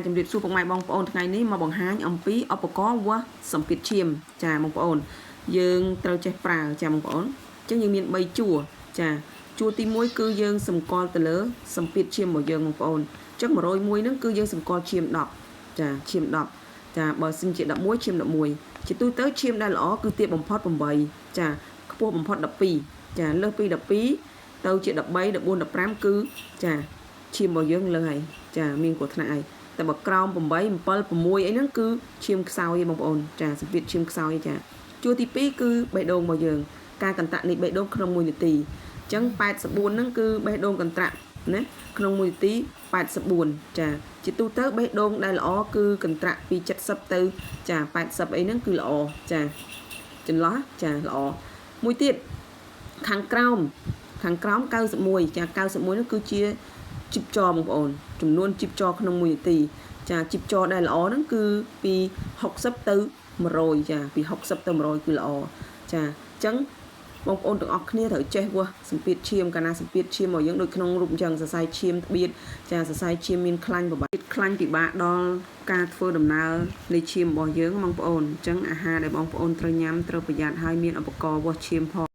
ជំរាបសួរពុកម៉ែបងប្អូនថ្ងៃនេះមកបង្ហាញអំពីឧបករណ៍វាស់សម្ពាធឈាមចាបងប្អូនយើងត្រូវចេះប្រើចាបងប្អូនអញ្ចឹងយើងមាន3ជួរចាជួរទី1គឺយើងសម្គាល់ទៅលើសម្ពាធឈាមរបស់យើងបងប្អូនអញ្ចឹង101ហ្នឹងគឺយើងសម្គាល់ឈាម10ចាឈាម10ចាបើសិនជា11ឈាម11ជាទូទៅឈាមដែលល្អគឺទាបបំផុត8ចាខ្ពស់បំផុត12ចាលើសពី12ទៅជា13 14 15គឺចាឈាមរបស់យើងលើសហើយចាមានគ្រោះថ្នាក់ហើយតែបើក្រោម8 7 6អីហ្នឹងគឺឈាមខ្សោយឯងបងប្អូនចាសម្ពាធឈាមខ្សោយចាជួរទី2គឺបេះដូងរបស់យើងការកន្ត្រាក់នៃបេះដូងក្នុង1នាទីអញ្ចឹង84ហ្នឹងគឺបេះដូងកន្ត្រាក់ណាក្នុង1នាទី84ចាជាទូទៅបេះដូងដែលល្អគឺកន្ត្រាក់ពី70ទៅចា80អីហ្នឹងគឺល្អចាចន្លោះចាល្អមួយទៀតខាងក្រោមខាងក្រោម91ចា91នោះគឺជាជីពចរបងប្អូនចំនួនជីពចរក្នុង1នាទីចាជីពចរដែលល្អហ្នឹងគឺពី60ទៅ100ចាពី60ទៅ100គឺល្អចាអញ្ចឹងបងប្អូនទាំងអស់គ្នាត្រូវចេះវាស់សម្ពាធឈាមកាលណាសម្ពាធឈាមរបស់យើងដូចក្នុងរូបអញ្ចឹងសរសៃឈាមត្បៀតចាសរសៃឈាមមានខ្លាញ់ពិបាកខ្លាញ់ពិបាកដល់ការធ្វើដំណើរនៃឈាមរបស់យើងបងប្អូនអញ្ចឹងអាហារដែលបងប្អូនត្រូវញ៉ាំត្រូវប្រយ័ត្នហើយមានឧបករណ៍វាស់ឈាមផង។